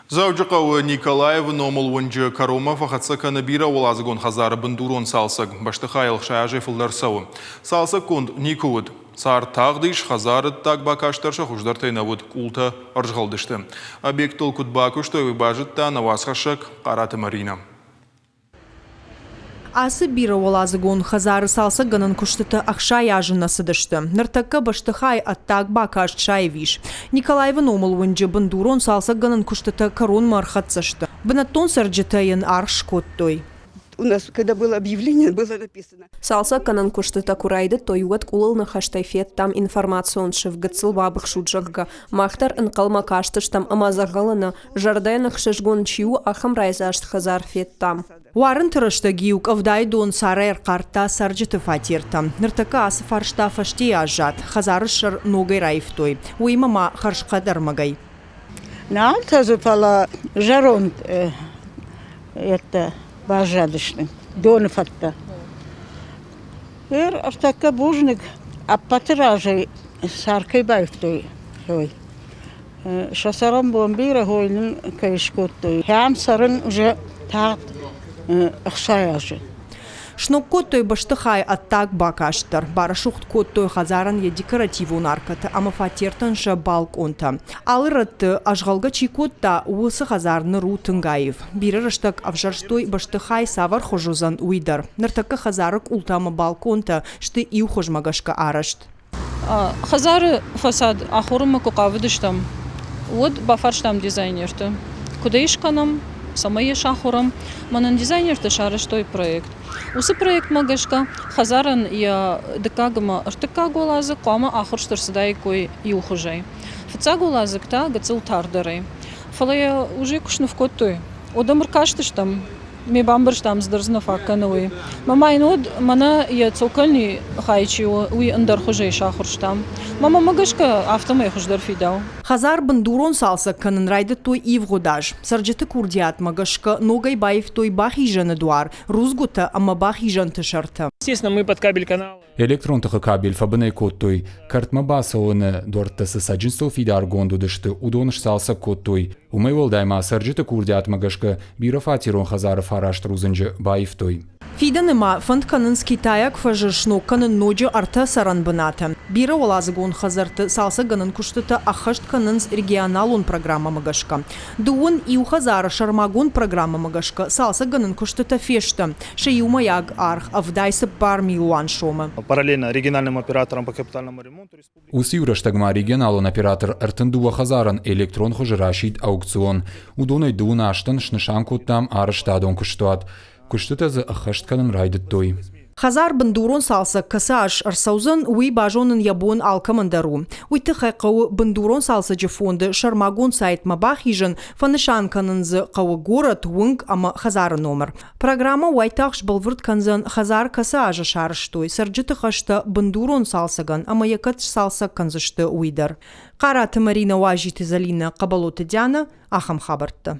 Дзӕуджыхъӕуы Николаевы номыл уынджы кӕронмӕ фӕхӕццӕ кӕны бирӕуӕладзыгон хӕдзары бындурон цалцӕг. Бӕстыхайыл 60 азӕй фылдӕр цӕуы. Цалцӕггонд никуы уыд. Цард тагъд ис, хӕдзары ддаг бакаст дӕр сӕ хуыздӕртӕй нӕ уыд, къултӕ ӕрзгъӕлдысты. Объектыл куыд бакуыстой, уый базыдта нӕ уацхӕссӕг Хъараты Маринӕ. Ацы бирӕуӕладзыгон хӕдзары цалцӕггӕнӕн куыстытӕ 60 азы нӕ цыдысты. Ныртӕккӕ бӕстыхайы ӕддаг бакаст саив ис. Николаевы номыл уынджы бындурон цалцӕггӕнӕн куыстытӕ кӕронмӕ ӕрхӕццӕ сты. Бынӕттон цӕрджытӕ йын аргъ скодтой. У нас, когда было объявление, было написано. Цалцӕггӕнӕн куыстытӕ куы райдыдтой, уӕд къулыл ныхӕстӕй федтам информацион сыф гыццыл бабыхсут, зӕгъгӕ. Мах дӕр ӕнхъӕлмӕ кастыстӕм ӕмӕ дзӕгъӕлы нӕ, зӕрдӕйӕн ӕхсызгон чи у, ахӕм райдзаст хӕдзар федтам. Уарынты рӕстӕг-иу къӕвдайы дон царӕй ӕрхъардта цӕрджыты фатертӕм. Ныртӕккӕ ацы фарста фӕстейы аззад, хӕдзары сӕр ногӕй раивтой, уыимӕ ма хӕрзхъӕд ӕрмӕгӕй. Нал тӕдзы, фӕлӕ зӕронд йедтӕ баззадысты, доны фӕдтӕ. Ныр ӕртӕккӕ бузныг, ӕппӕты разӕй сӕр кӕй баивтой, уый. Сӕ цӕрӕнбон бирӕ хой нын кӕй скодтой. Ам цӕрын уже тагъд 60 азы. Сног кодтой бӕстыхайы ӕддаг бакаст дӕр, барӕсугъд кодтой хӕдзарӕн йӕ декоративон аркӕтӕ ӕмӕ фатертӕн сӕ балкъонтӕ. Алы рӕтты ӕзгъӕлгӕ чи кодта, уыцы хӕдзар ныр у тынг аив. Бирӕ рӕстӕг ӕвзӕрстой бӕстыхай цавӕр хуыз уыдзӕн, уый дӕр. Ныртӕккӕ хӕдзары къултӕ ӕмӕ балкъонтӕ сты иу хуызмӕ гӕсгӕ арӕзт. Хӕдзары фасад ахорынмӕ куы хъавыдыстӕм, уӕд бафарстам дизайнерты, куыд ӕй скӕнӕм, цӕмӕй йӕ сахорӕм. Мӕнӕн дизайнертӕ сарӕзтой проект. Уыцы проектмӕ гӕсгӕ хӕдзарӕн йӕ дыккаг ӕмӕ ӕртыккаг уӕладзыг хъуамӕ ахуырст ӕрцыдаиккой иу хуызӕй. Фыццаг уӕладзыг та гыццыл тардӕрӕй. Фӕлӕ йӕ уже куы сныв кодтой, уӕд ӕм ӕркастыстӕм, Ме бамбӕрстам цыдӕр дзы нӕ фаг кӕны, уый. Мӕ ма йын уӕд мӕнӕ йӕ цокольный хай чи у, уый ӕндӕр хуызӕй сахуырстам. Мӕ мӕмӕ гӕсгӕ афтӕмӕй хуыздӕр фидау. Хӕдзар бындурон цалцӕг кӕнын райдыдтой ивгъуыд аз. Цӕрджыты курдиатмӕ гӕсгӕ ногӕй баивтой бахизӕны дуар, рудзгуытӕ ӕмӕ бахизӕнты сӕртӕ. Естественно, мы под кабель канал. Электрон тыхы кабель фӕбынӕй кодтой, кӕртмӕ бацӕуӕны дуӕрттӕ цы цӕджындзтыл фидаргонд уыдысты, уыдон сцалцӕг кодтой. Уымӕй уӕлдай ма цӕрджыты курдиатмӕ гӕсгӕ бирӕфатерон хӕдзары фараст рудзынджы баивтой. Фидӕны ма фӕнд кӕнынц китайаг фӕзы сног кӕнын ноджы ӕртӕ цӕрӕн бынаты. Бирӕуӕладзыгон хӕдзӕртты цалцӕггӕнӕн куыстытӕ ӕххӕст кӕнынц регионалон программӕмӕ гӕсгӕ. Дыууын иу хӕдзары сӕрмагонд программӕмӕ гӕсгӕ цалцӕггӕнӕн куыстытӕ фесты. Сӕ иумӕйаг аргъ 74 милуан сомы. Параллельно региональным операторам по капитальному ремонту Уыцы-иу рӕстӕг ма регионалон оператор 32 хӕдзарӕн электрон хуызы расидт аукцион. Уыдонӕй дыууын азтӕн снысан кодтам арӕзтадон куыстуат. Куыстытӕ дзы ӕххӕст кӕнын райдыдтой. Хӕдзар бындурон цалцӕг кӕцы аз ӕрцӕудзӕн, уый базонын йӕ бон алкӕмӕн дӕр у. Уый тыххӕй хъӕуы бындурон цалцӕджы фонды сӕрмагонд сайтмӕ бахизын, фӕнысан кӕнын дзы хъӕуы горӕт, уынг ӕмӕ хӕдзары номыр. Программӕ уайтагъд сбӕлвырд кӕндзӕн, хӕдзар кӕцы азы сарӕзтой, цӕрджыты хӕстӕ бындурон цалцӕгӕн ӕмӕ йӕ кӕд сцалцӕг кӕндзысты, уый дӕр. Хъараты Маринӕ, Уазиты Зӕлинӕ, Хъӕбӕлоты Дианӕ, ахӕм хабӕрттӕ.